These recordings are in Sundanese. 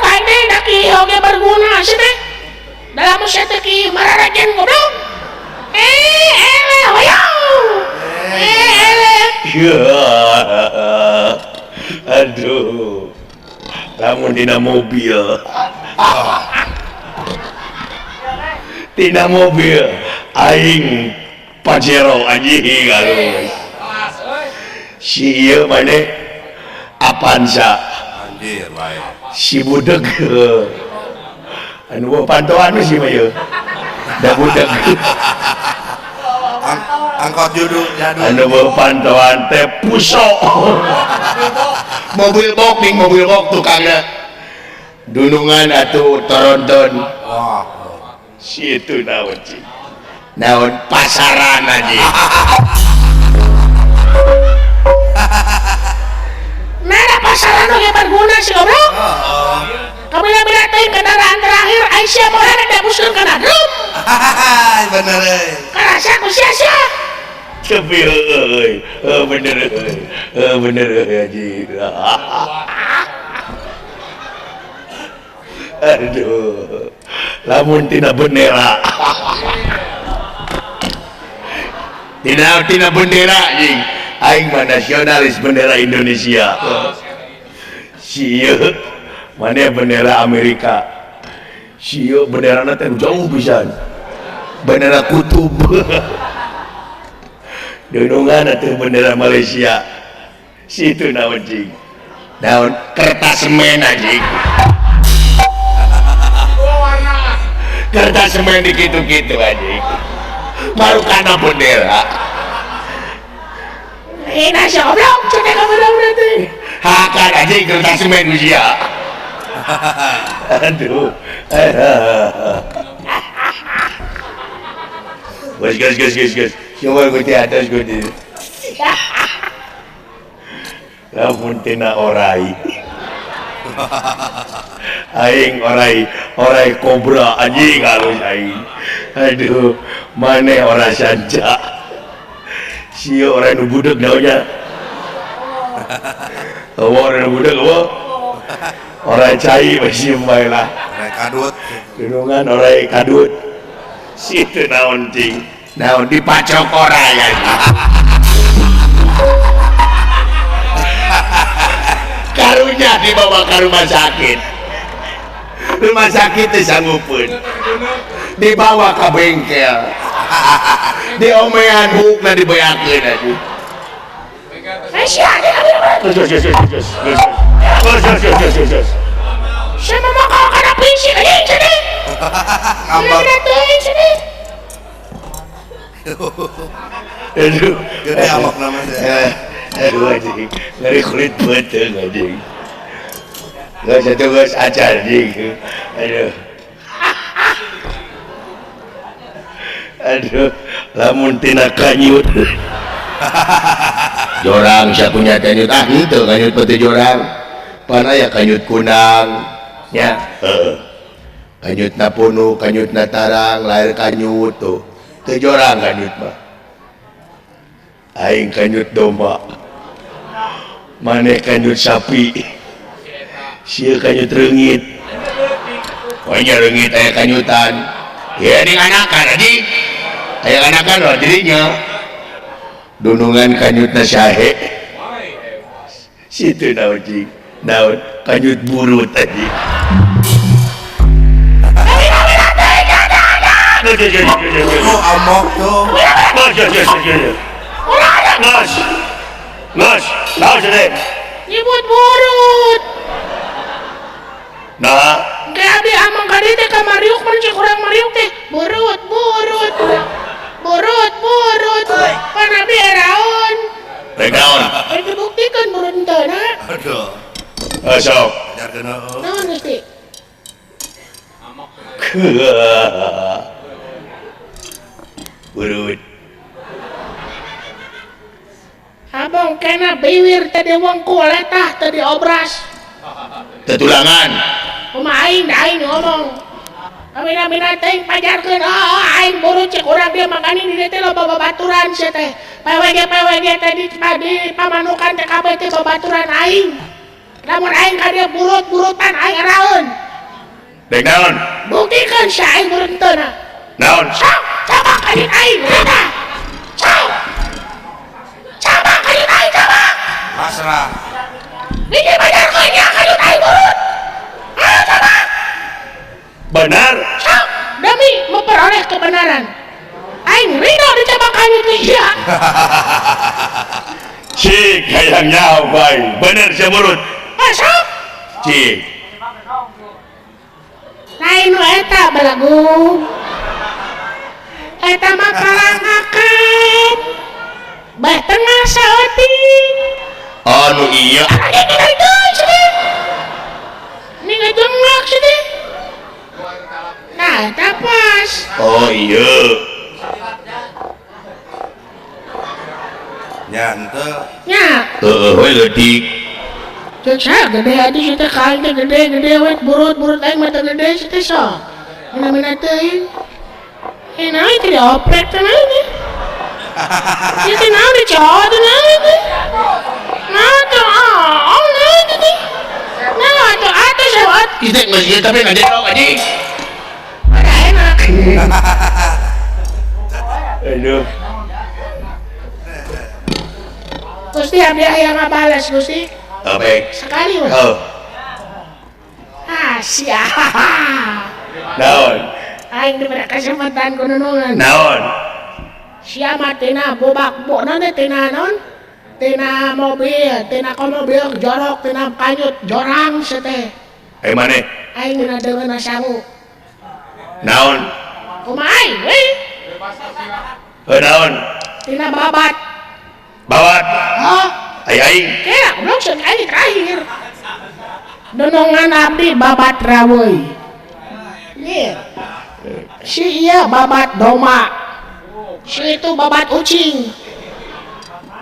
Goblok aing teh da kieu oge berguna sih teh. Dalam sia teh kieu mararajen goblok. Eh, eleh hoyong. Eh, eleh. Aduh. Lamun dina mobil. Tina mobil aing Pajero anjing halus. Si ieu maneh Avanza. Anjir wae. Si budeg. Anu pantoan sih mah ieu. Da budeg. Angkot judul jadul. Anu pantoan teh puso. Mobil bok ning mobil bok tukangna. Dunungan atuh toronton. Wah. Si itu naon sih? Naon pasaran aja. Nah, pasaran oge berguna sih goblok. Kabila-bila teuing kendaraan terakhir Aisyah moal da buskeun kana drum. Bener euy. Karasa ku sia-sia. Tapi euy, bener euy. Bener euy anjing. Aduh. Lamun tina bendera. Tina bendera anjing. Aing mah nasionalis bendera Indonesia. Si ieu maneh bendera Amerika. Si ieu benderana teh jauh pisan. Bendera kutub. Dunungan atuh bendera Malaysia. Si itu naon cing? Naon kertas semen anjing. Kertas semen dikitu-kitu anjing. Baru kana bendera. Ini si goblok cenah ka bendera teh. Hakan anjing kertas semen usia. Aduh. Gas gas gas gas gas. Coba gue di atas gue di. Lamun tina orai. Aing orai orai kobra anjing halus aing. Aduh, maneh ora sanca. Sia orai nu budeg naonnya. Eueuh orai nu budeg eueuh. Orai cai masih bae lah. Orai kadut. Dunungan orai kadut. Si teu naon cing. Naon dipacok orai anjing. Karunya dibawa ke rumah sakit. Rumah sakit teh sanggupeun. Dibawa ke bengkel. Diomean hukna dibeakeun anjing. Geus geus geus geus geus. Geus geus geus geus geus. Sia mah bakal kana pisi anjing cenah. Ngambek. Aduh, gede amok namanya. Aduh anjing, ngeri kulit beuteung anjing. Geus atuh geus acar anjing. Aduh. Aduh, lamun tina kanyut. Jorang sakunya kanyut ah henteu kanyut peuti jorang. Pan aya kanyut kunang nya. Heeh. Kanyutna punu, kanyutna tarang, lahir kanyut tuh. Teu jorang kanyut mah. Aing kanyut domba. Maneh kanyut sapi. Sia kanyut reungit. Pokoknya reungit aya kanyutan. Ya ning anakan anjing. Aya anakan loh jadinya. Dunungan kanyutna sahe. Situ naon cing? Naon kanyut burut anjing. Oh, amok tuh. Ngas. Ngas. Naon cenah? Nyebut burut. Nah, Ge abdi amang ka dieu teh ka mariuk mun cek urang mariuk teh burut burut. Burut burut. Pan abdi eraon. Rek naon? Rek dibuktikeun burut henteu na. Aduh. Heuh sok. Ajarkeun heueuh. Naon Gusti? Burut. Abong kena biwir tadi wongku letah tadi obras. Tetulangan. Kumaha aing da aing ngomong. Amina-mina teuing pajarkeun oh aing burut cek urang dia makanin di dieu teh loba babaturan sia teh. PWG PWG teh di pamanukan teh kabeh teh babaturan aing. Lamun aing ka dieu burut-burutan aing araeun. Dek naon? Buktikan sia aing burut henteu na. Naon? Sok, cabak kanjut aing eta. Sok. Cabak kanjut aing cabak. Pasrah. Niki pajarkeun nya kanjut aing burut. Ayo cabak. Benar. Sok, demi memperoleh kebenaran. Aing ridho dicabak kanjut sia. Cik hayang nyaho aing. Bener sia burut. Sok. Cik. Lain nu eta belagu. Eta mah kalangakan. Bah tengah saeutik. Anu iya. Ini ngejengak sih. Nah, eta pas. Oh iya. Nya henteu. Nya. Heeh, we leutik. Cek saya gede atuh si teh kain teh gede-gede we burut-burut aing mah teh gede si teh sok. Mina-mina teuing. Eh naon teh dioprek teh naon teh? Ieu teh naon dicowok teh naon teh? Naon teh oh naon teh? Naon atuh atuh sewot. Ieu teh geus ieu tapi ngajedog anjing. Ada enak. Aduh. Gusti abdi aya ngabales Gusti. Baik. Sekali weh. Oh. Ah, sia. Naon? Aing diberi kesempatan ku nunungan. Naon? Sia mah tina bobak bokna teh tina naon? Tina mobil, tina komobil jorok, tina kanyut jorang sia teh. Eh maneh? Aing dina deungeunna sangu. Naon? Kumaha aing we? Heuh naon? Tina babat. Babat. Hah? Ai aing. Kira goblok seuk aing terakhir. Nunungan abdi babat raweuy. Ieu. Si ieu babat domba. Si itu babat ucing.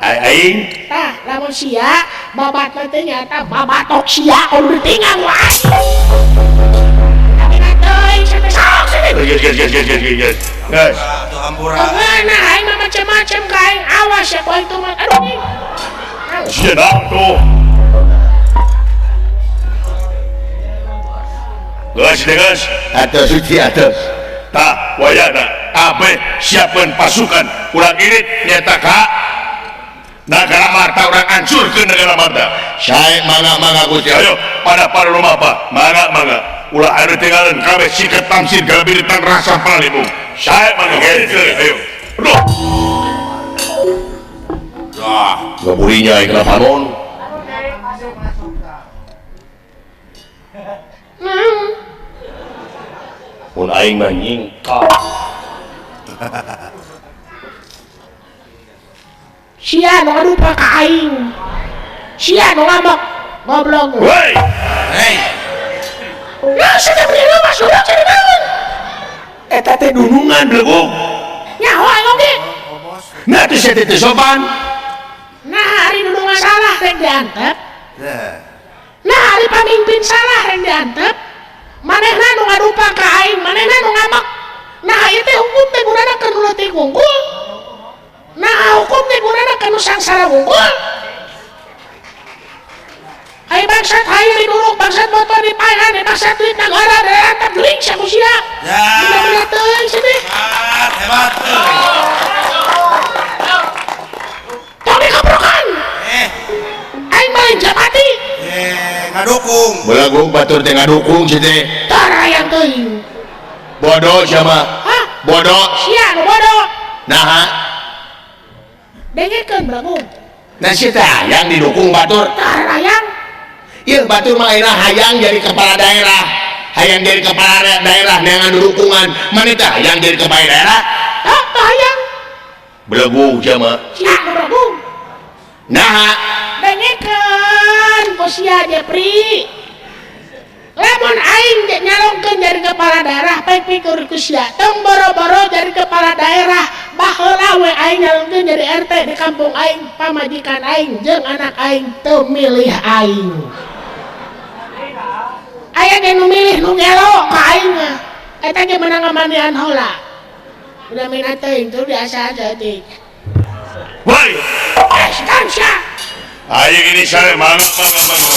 Ai aing. Tah, lamun sia babat mah teh nyaeta babatok sia kudu ditinggal ku aing. Tapi na teuing sia teh sok sia teh. Geus geus geus geus geus geus. Geus. Atuh hampura. Kemana aing mah macem-macem ka aing awas ya ku aing tuh mah. Aduh. Sia naon tuh? Geus deh geus. Atuh suci atuh. Tah wayahna abeh siapkeun pasukan urang irit nyaeta ka Nagara Marta urang hancurkeun Nagara Marta. Sae mangga-mangga Gusti. Ayo pada para rumah apa? Mangga-mangga. Ulah anu tinggalin kabeh sikat tamsin galabiritan rasa palibung. Sae mangga ayo. Aduh. Wah, ngaburinya aing kenapa non? Mun aing mah nyingkap. Sia nu ngarupa ka aing. Sia nu ngamuk. Goblok. Woi. Hei. Lah sia teh beli rumah sudah jadi naon? Eta teh dunungan belegug. Nyaho aing oge. Nah teh sia teh sopan. Nah hari dunungan salah rek diantep. Nah hari pamimpin salah rek diantep. Manehna nu ngarupa ka aing, manehna nu ngamuk. Nah ieu teh hukum teh gunana keur nu leutik wungkul. Nah hukum teh gunana keur nu sangsara wungkul. Ai bangsat hayu diduruk, bangsat motor dipaehan, bangsat duit nagara diantep juring sia ku sia. Ya. Bener-bener teuing sia teh. Hebat, hebat. Tong dikabrokan. Aing mah lain japati. Ngadukung. Belegug batur teh ngadukung si teh. Tarayang teuing. Bodoh sia mah. Hah? Bodoh. Sia nu bodoh. Naha? Dengekeun belegug. Nah si teh hayang didukung batur. Tarayang. Ieu batur mah ayeuna hayang jadi kepala daerah. Hayang jadi kepala daerah neangan dukungan. Maneh teh hayang jadi kepala daerah? Hah, teh hayang. Belegug sia mah. Sia nu belegug. Naha? Dengekeun ku sia Jepri. Lamun aing nyalongkeun jadi kepala daerah baik pikur ku sia. Tong boro-boro jadi kepala daerah, baheula we aing nyalongkeun jadi RT di kampung aing, pamajikan aing jeung anak aing teu milih aing. Aya ge nu milih nu gelo ka aing mah. Eta ge meunang ngamandian heula. Udah mina teuing tuh biasa aja teuing. Woi. Eh, kan sia. Ayo ini saya mangga mangga mangga.